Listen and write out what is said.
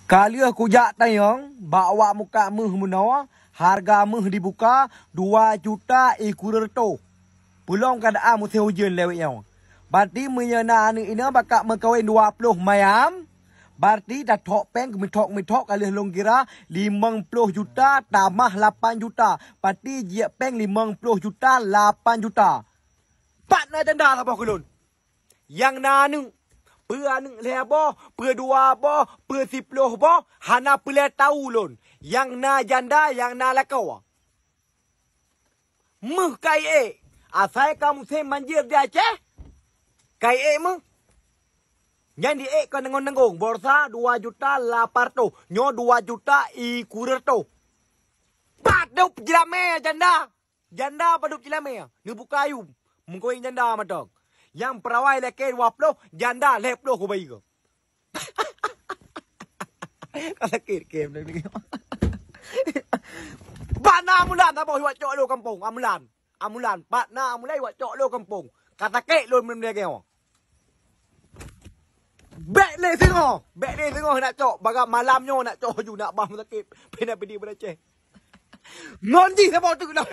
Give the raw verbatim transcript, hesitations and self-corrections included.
Ka lheueh kujak tanyong bak wak muka meuh meunoe, hareuga meuh dibuka dua juta ikureutoh. Peulom keuadaan musém ujeuen lewat nyoe. Berarti meunyoe na aneuk inong bakat meukawen dua ploh mayam, berarti tathok péng meuthok-meuthok ka lheueh lôn kira limong ploh juta tamah lapan juta. Berarti jijak péng limong ploh juta lapan juta. Pat na janda saboh keu lôn? Nyang na aneuk, peue aneuk lhèe boh, peue dua boh, peue siploh boh, hana peuleueh tau lôn. Nyang na janda, nyang na lakoe. Meuh ka iék, asai ka musém banjir di Aceh, ka iék meuh. Nyan diék kon deungon-deungon, borsa dua juta lapan reutôh, nyoe dua juta ikureutoh. Padub jilamé janda. Janda padub jilamé, neubuka ayum. Meukawen janda mantong. Nyang peurawai lakèe dua ploh, janda lhèe ploh kubai keu. Ka sakét kem ni. Bak na amulan saboh iwak cok lôn kampung, amulan. Amulan, bak na amulan iwak cok lôn kampung. Ka sakét lôn meunyoe lagèe nyoe. Bèk lé singoh, bèk lé singoh nak cok, bagaih malam nyoe nak cok ju nak bah sakét. Pina pidi beuraceh. Ngon jih saboh teuk dah.